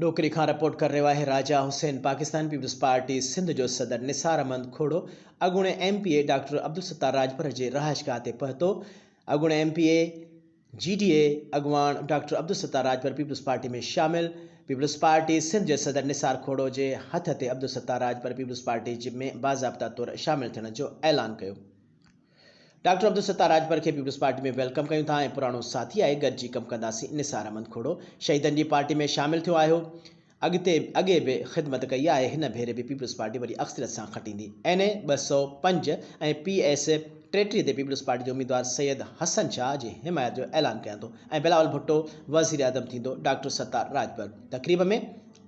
ڏوڪري کان رپورٽ ڪري رهيو آهي راجا حسين پاڪستان پيپلز پارٽي سنڌ جو صدر نثار احمد کوڙو اڳوڻي M P A doctor Abdul Sattar Rajpar جي رهائشگاهه تي پهتو اڳوڻي M P A G D A اڳواڻ doctor Abdul Sattar Rajpar peoples party ۾ شامل پيپلز پارٽي سنڌ جي صدر نثار کوڙو جي هٿ تي عبدالستار راڄپر پيپلز پارٽي ۾ باضابطا طور شامل ٿيڻ جو اعلان ڪيو. ڊاڪٽر عبدالستار راڄپر کي پيپلز پارٽي ۾ welcome ڪيون ٿا ۽ پراڻو ساٿي آهي گڏجي ڪم ڪنداسين نثار احمد کوڙو شهيدن جي پارٽي ۾ شامل ٿيو آهيو اڳتي اڳي به خدمت ڪئي آهي هن ڀيري به پيپلز پارٽي وڏي اڪثريت سان کٽيندي اين اي 205 ۽ پي ايس 33 تي پيپلز پارٽي جو اميدوار سيد حسن شاهه جي حمايت جو اعلان ڪيان ٿو ۽ بلاول ڀٽو وزيراعظم ٿيندو ڊاڪٽر ستار راڄپر تقريب ۾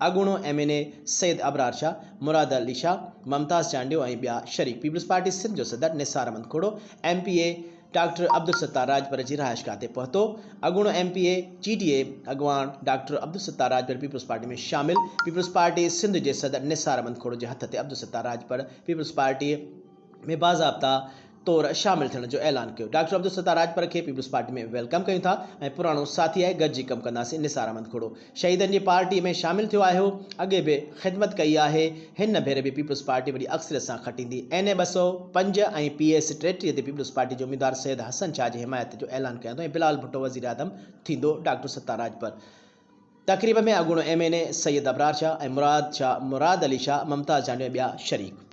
اڳوڻو M N A Syed Abrar Shah, Murad Ali Shah, Mumtaz Chandio ۽ ٻيا شريڪ. پيپلز پارٽي سنڌ جو صدر Nisar Ahmed Khuhro M P A doctor Abdul Sattar Rajpar جي رهائشگاهه تي پهتو. اڳوڻو M P A, G D A اڳواڻ doctor Abdul Sattar Rajpar peoples party ۾ شامل. پيپلز پارٽي سنڌ جي صدر نثار احمد کوڙو جي هٿ تي عبدالستار راڄپر پيپلز پارٽي ۾ باضابطا طور شامل ٿيڻ جو اعلان ڪيو. ڊاڪٽر عبدالستار راڄپر کي پيپلز پارٽي ۾ welcome ڪيون ٿا ۽ پراڻو ساٿي آهي گڏجي ڪم ڪنداسين نثار احمد کوڙو شهيدن جي پارٽي ۾ شامل ٿيو آهيو اڳي به خدمت ڪئي آهي هن ڀيري به پيپلز پارٽي وڏي اڪثريت سان کٽيندي اين اي 205 ۽ پي ايس 33 تي پيپلز پارٽي جي اميدوار سيد حسن شاهه جي حمايت جو اعلان ڪيان ٿو ۽ بلاول ڀٽو وزيراعظم ٿيندو ڊاڪٽر ستار راڄپر تقريب ۾ اڳوڻو M N A Syed Abrar Shah ۽ Murad Shah Murad Ali Shah Mumtaz Chandio ۽ ٻيا شريڪ.